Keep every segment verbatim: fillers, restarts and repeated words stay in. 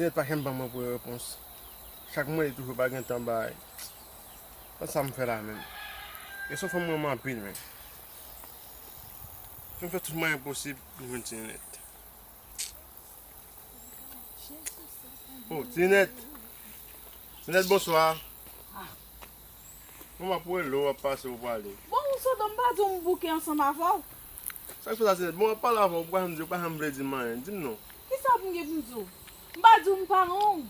Li pa janm ban mwen vrè repons. Chak mwen li toujou pa gen tan bay. Sa m fè la menm? E se yon fanm mwen renmen anpil menm. Fè m fè tout mwayen posib pou m jwenn Tinèt. Oh, Tinèt! Tinèt, bonswa! Bon, m ap rele w, w ap pase, ou prale. Bon, ou Sodo, m pa di w m bouke ansanm avè w? Sa k fè sa, Tinèt? Bon, w ap pale avè w, ou pa janm di, ou pa janm vle di m anyen. Di m non. Kisa pou m gen pou m di w? M pa di w m pa renmen w.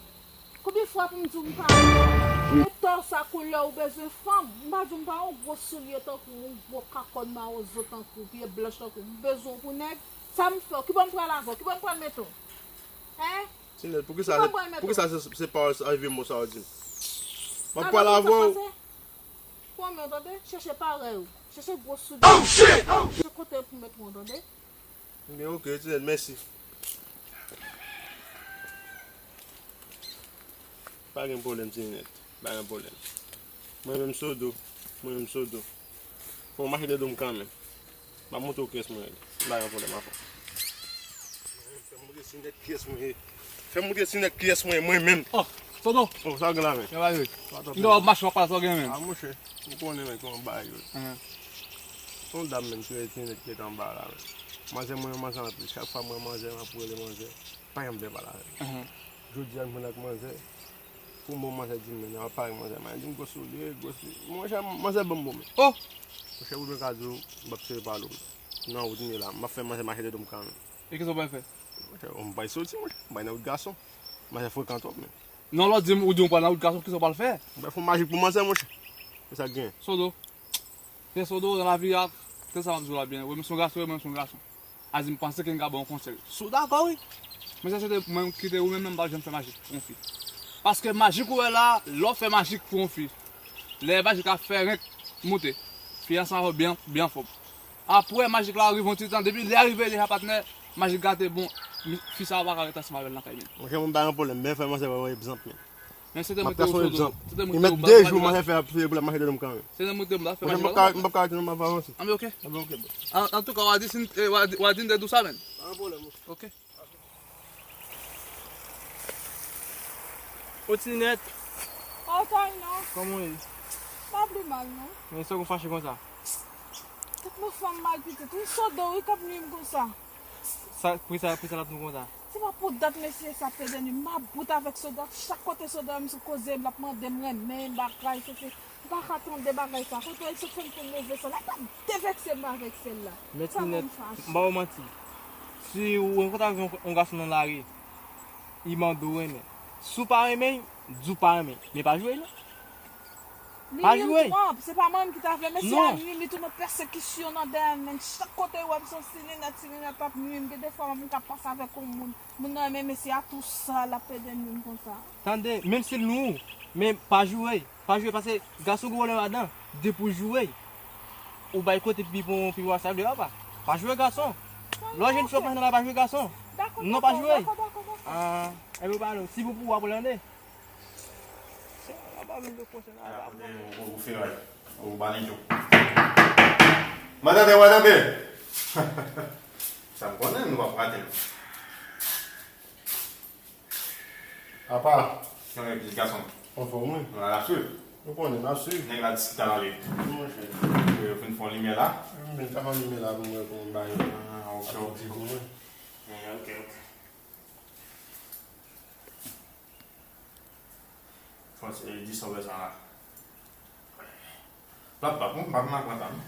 Konbyen fwa pou m di w m pa renmen w? E tò sa koulè ou bezwen fanm. M pa di w m pa renmen w, gwo soulye tankou w, gwo kakòn mawozo tankou w, pye blanch tankou w. M bezwen w pou nèg. Sa m fè w? Ki bò m pral avè w? Ki bò m pral mete w? Hen? Tinèt, poukisa, poukisa se, se pawòl sa, vye mo sa w di m? M ap pale avè w. Pran men w tande, chèche parèy ou. Chèche gwo soulye. Chèche kote pou met ou tande. Ebyen, oke, Tinèt, mèsi. Pa gen pwoblèm, Tinèt. Pa gen pwoblèm. Mwen menm Sodo. Mwen menm Sodo. Fò w mache de do m kanmenm. M ap montre w kiyès mwen ye. M pa gen pwoblèm avè w. Fè m montre Tinèt kiyès mwen ye. Fè m montre Tinèt kiyès mwen ye, mwen menm. Oh, Sodo. Oh, sa w gen la menm? Sa va, wi. M t ap mache, w ap pale sa w gen menm. Ah, monchè, ou konnen menm kòman bagay yo ye. Son dam menm ki rele Tinèt ki rete anba la menm. Manzè mwen renmen manzè anpil. Chak fwa mwen manzè, m ap rele manzè. Pa janm vle pale avè m. Jodi a m jwenn ak manzè. Pou m bon manzè di m men, w ap pale manzè. Manzè di m gwo soulye, gwo soulye. Monchè, manzè ban m bon men. Oh! Monchè, ou byen ka di w, m p ap sere pale w. Nan wout m ye la, m ap fè manzè mache de do m kanmenm. E kisa w pral fè? Monchè, m pral soti, monchè. M pral nan wout gason. Manzè frekan twòp, men. Non, lè w di m, ou di w pral nan wout gason, kisa w pral fè? M pral fè yon majik pou manzè, monchè. Se sa k genyen. Sodo. Fè Sodo nan lavi a, se sa m ap di w la byen. Ou menm se yon gason, ou menm se yon gason. A di m panse ke m ka ba w yon konsèy. Si w dakò, wi. Men sa se te mwen ki te ou menm, men m pa janm fè majik pou yon fi. Paske majik ou wè la, lè w fè majik pou yon fi, lè majik la fè renk moute, fi a sanble byen, byen anfòm. Apre majik la rive yon ti tan, depi lè a rive deja patnè, majik gate bon, fi sa a pa ka ret ansanm avè l nan kay menm. Monchè, mwen pa gen pwoblèm, men fè manzè ba mwen egzanp, men. Men se te mwen ki te ou Sodo. Se te mwen ki te ou. Li mèt de jou manzè fè ap fè pou l ap mache de do m kanmenm. Se te mwen ki te ou. Monchè, m p ap ka, m p ap ka rete non, m ap avanse. Anben, oke. Anben, oke, bro. An, antouka, w a di si n, w a di, w a di n te dou sa, menm. Pa gen pwoblèm, monchè. Oke. Ô Tinèt. Atay non. Kòman w ye? Pa pli mal non. Men sa w fache konsa? Tèt mwen fè m mal pitit. Wi Sodo wi k ap nwi m konsa. Sa, poukisa, poukisa l ap nwi w konsa? Se pa pou dat mesye sa ap pede nwi m. M about avèk Sodo. Chak kote Sodo wè m sou koze, l ap mande m renmen bagay, se, se. M pa ka tande bagay sa. Kote w sot fè m tou move sa. L ap devèse m avèk sèl la. Sa rann m fache. M ba w manti. Si w rankontre avèk yon, yon gason nan lari, li mande w renmen. Si w pa renmen, di w pa renmen. Men pa joure non. Pa joure. Li nwi m twòp. Se pa mwen menm ki ta vle, mesye a nwi m, li tounen pèsekisyon nan dèyè m, men chak kote l wè m se yon ti linèt, ti linèt l ap nwi m. Gen de fwa menm m ka pase avèk yon moun. Moun nan renmen mesye a tou sa, l ap pede nwi m konsa. Tande, menm si l nwi w, men pa joure. Pa joure, paske gason gen pwoblèm ladan. Depi w joure, ou bay kote pi bon, pi bon, sa vle papa. Pa joure gason. Lè w jwenn fi w ap mache nan la, pa joure gason. Non, pa joure. Ah, e ou pa nou, si pou pou w ap rele. Se la pa vin de konsèy la. Ala kote ou, ou feray, ou balenjo. Mwen tande, mwen tande. Sa m konnen, nou p ap rate l. Apa. Yon nèg pitit gason. Anfòm, wi. Nou la, n ap swiv. Nou konnen, n ap swiv. Nèg la diskite al ale. Wi, monchè. Yo fin fè yon limyè la. Wi, men ka fè limyè la pou mwen, pou mwen bay. Ah, ok, ok. Di pou mwen. Eh, ok, ok. Fò se di sa w bezwen la. Plat pa bon, m pa konn ak mwen pa m.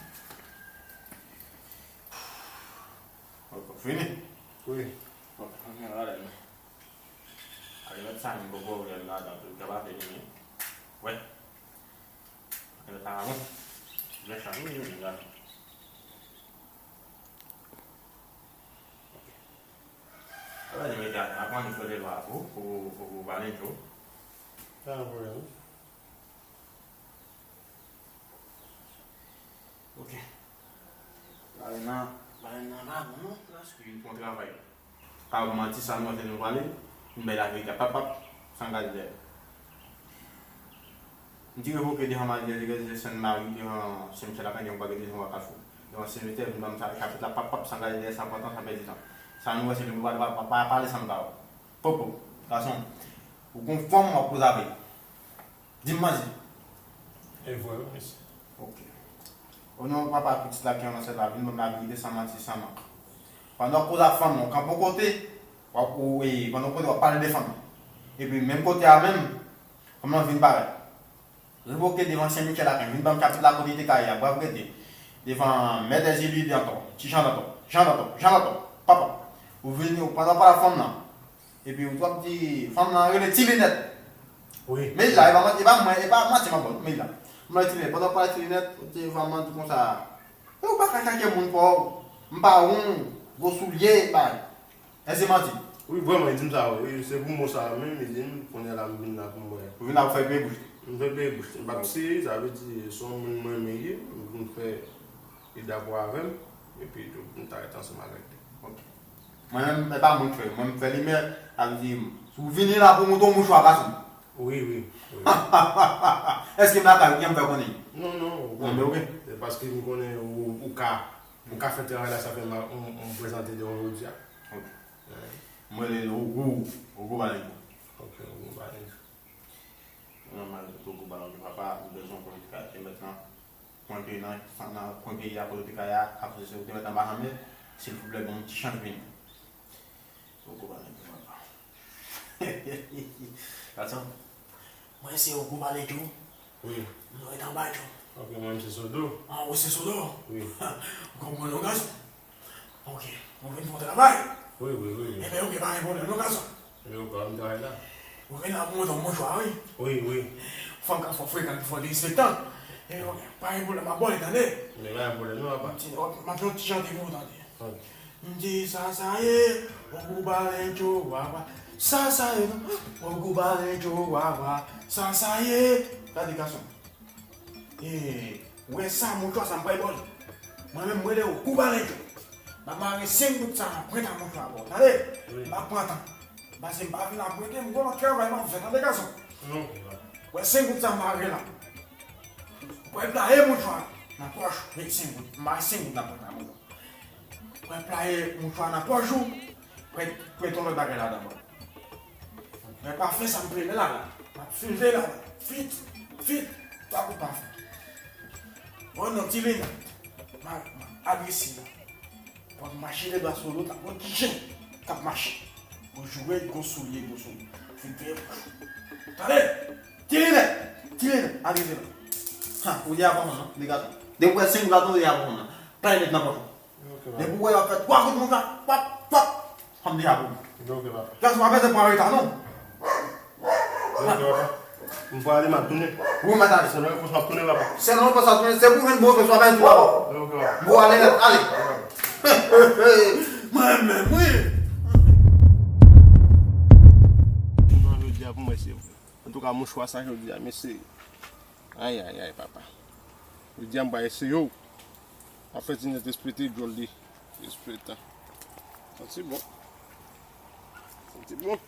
Ok, fini? Wi. Ok, fò m gen rale men. Ale mèt sa menm poko vle m ladan tou, m kapab vini. Wè. Ale mèt sa bon. Mèt sa tou vini ladan. Ok. Alò, li mete a, a pran li kote lwa pou, pou, pou, pou pale, Joe. Pa gen pwoblèm. Ok. Pale nan, pale nan la, non, non, la, se yon bon travay. Pa manti, sa nou antre nou pale, nou bay laverite, pap, pap, san gade dèyè. M te revoke devan Marie Thérèse, desann Mari, devan simityè Lakandyè, m pa gen devan Wa Kafou. Devan simitè, vin ban m sa, chapit la, pap, pap, san gade dèyè, sa pran tan, sa pèdi tan. Sa nou wè, se nou pa, pa, pa pale san m pa wè. Popo, gason, Ou gon fanm w ap koze avè l. Di m manti. E vre wi, mesye. Ok. O non papa pitit la ki annonse la, vin ban m laverite san manti, san mank. Pandan w koze ak fanm nan, w kanpe yon kote, w ap, ou, e, pandan w koze, w ap pale de fanm nan. Epi menm kote a menm, fanm nan vin parèt. Revoke devan Sen Michel la, vin ban m chapit la kote li te ka ye a, brav rete. Devan Mèt Ezili Dantò, Ti Jan Dantò, Jan Dantò, Jan Dantò, papa. Ou vini, ou pandan w pale ak fanm nan. Epi ou t ap di, fanm nan rele Ti Linèt. Wi. Men la, e pa manti, e pa mwen, e pa manti m ap ba w, men la. Mwen Ti Linèt, pandan w pale Ti Linèt, ou di fanm nan di konsa, e ou pa ka chache moun pa w, m pa won, gwo soulye, bay. Èske se manti? Wi, vrèman, li di m sa, wi. Se pou mo sa a menm, li di m, kounye a la m vin la pou m wè. Ou vin la pou fè l peye bouch li? M fè l peye bouch li. M p ap sere, sa vle di, se yon moun mwen renmen ye, m vin fè li dakò avè m, epi tou, m ta rete ansanm avèk li. Ok. Mwen menm, e pa mwen k fè, mwen m fè li, men, sa vle di, si w vini la pou w montre yon mouchwa, gason. Wi, wi, wi. Èske m lakay ou, kiyè m fè konnen? Non, non, ou konnen. Non, men ok. Se paske m konnen ou, ou ka, ou ka fè travay la, sa fè m, m, m prezante devan w jodi a. Ok. Mwen rele Ogou, Ogou Balengo. Ok, Ogou Balengo. Mwen rele Ogou Balengo, papa, m bezwen w pou m ka te mèt nan kwen peyi nan, nan kwen peyi a kote w te ka ye a, akoz se ou te mèt anba nan men, silvouplè, ban m ti chans vini. Ogou Balengo, papa. Gason, mwen se Ogou Balengo. Wi. M ret anba Djo. Ok, mwen se Sodo. Ah, ou se Sodo? Wi. Ou konprann non, gason? Ok, ou vin fè yon travay? Wi, wi, wi, wi. Enben, ok, pa gen pwoblèm non, gason. Wi, ou pa m travay la. Ou vin la pou montre yon mouchwa, wi. Wi, wi. Fanm ka fò frekan, ki fò derespektan. Enben, ok, pa gen pwoblèm, m ap ba w li, tande? Men pa gen pwoblèm non, papa. M ap di yon ti chante pou ou tande. Ok. M di sa sa ye, Ogou Balengo, wa, wa. Sa sa ye, non? Ogou Balengo, wa, wa. Sa sa ye. Gade, gason. E, ou wè sa, mouchwa sa, m pral ba w li. Mwen menm, mwen rele Ogou Balengo. M ap mare senk goud sa nan pwent a mouchwa a ba w. Tande? Wi. M ap pran tan. Paske m pa vin la prete, m gon lòt travay m ap fè. Tande, gason? Non. Ou wè senk goud sa m mare la. Ou pral playe mouchwa nan pòch ou, met senk goud. M mare senk goud nan pòch la, mouchwa. Ou pral playe mouchwa nan pòch ou, pral, pral yon lòt bagay ladan, bò. Men pafen sa m vle la, la. M ap fin vle la, la. Fit, fit, twa kout pafen. O non, Ti Linèt. M a, m a adrese la. W ap mache de dwa sou lòt la, w ap wè ki jen k ap mache. Gwo jwèt, gwo soulye, gwo soulye. Fin veye bouch ou. Tande! Ti Linèt! Ti Linèt! Adrese la. Ha, ou di a pa fanm nan, de gason. Depi w wè senk gason, ou di a pa fanm nan. Pran Linèt nan pòch ou. Ok, papa. Depi w wè y ap fè twa kout mouchwa, pap, pap, fanm deja pou ou. Ok, papa. Gason, pa bezwen pran reta, non. Ok, papa. M pral ale, m ap tounen. Ou mèt ale. Se nan repons m ap tounen, papa. Se nan repons w ap tounen, se pou w vin bon repons, papa, epi papa. Ok, papa. Bon, ale nèt, ale. Ok, papa. Mwen menm, wi. Bon, jodi a pou mwen, se vre. Antouka, mouchwa sa jodi a, mesye. Ay, ay, ay, papa. Jodi a, m pral eseye w. Afè Ti Linèt espete djòl li. Espeta. Santi bon. Santi bon.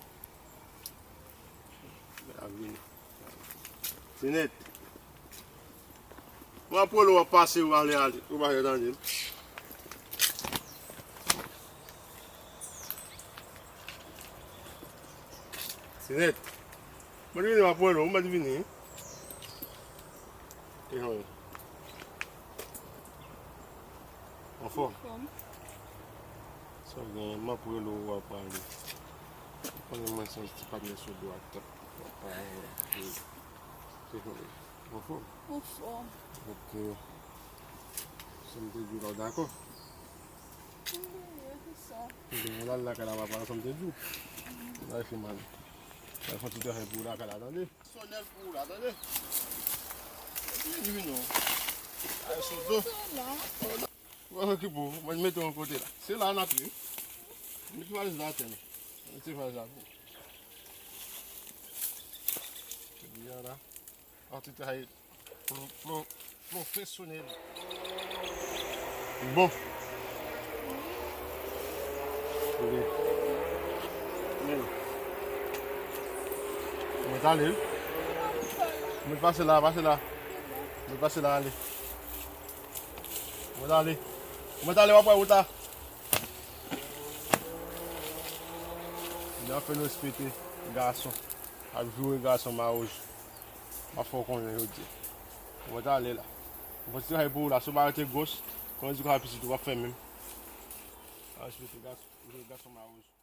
Ti Linèt. Mwen ap rele w, w ap pase, ou ale, ale. Ou pa tande m. Ti Linèt. Mwen vini, w ap rele w, mwen vini. E jan w ye? Anfòm? Anfòm. Sa w gen, m ap rele w, w ap pale. Ou konnen mwen se yon ti patnè sou do ak tèt. W ap pale, w ap pale. Se jan w ye? Anfòm? Anfòm. Ok. Sa m te di w la, w dakò? Wi, wi, se sa. Ebyen, al lakay la, papa, sa m te di w. Bagay fè mal. Al fè yon ti travay pou w lakay la, tande? Sonèl pou ou la, tande? Epi li vin non. Ay, sou do. Ou pa okipe w, mwen mete yon kote la. Se la n ap ye. Mete valiz la atè non. Mete valiz la pou ou. Epi a la. An ti travay plo, plo, pwofesyonèl. Bon. Ok. Mwen t ale wi. Mwen pase la, pase la. Mwen pase la, ale. Mwen t ale. Mwen t ale, w ap wè wout la. N ap fè nou respekte gason. Ap joure gason mawozo. M ap fè w konnen jodi. Ou pa t ale la. Ou pa t travay pou ou la. Si w pa rete gwos, konnen di konsa pitit ou p ap fè menm. Pa respekte gason, joure gason mawozo.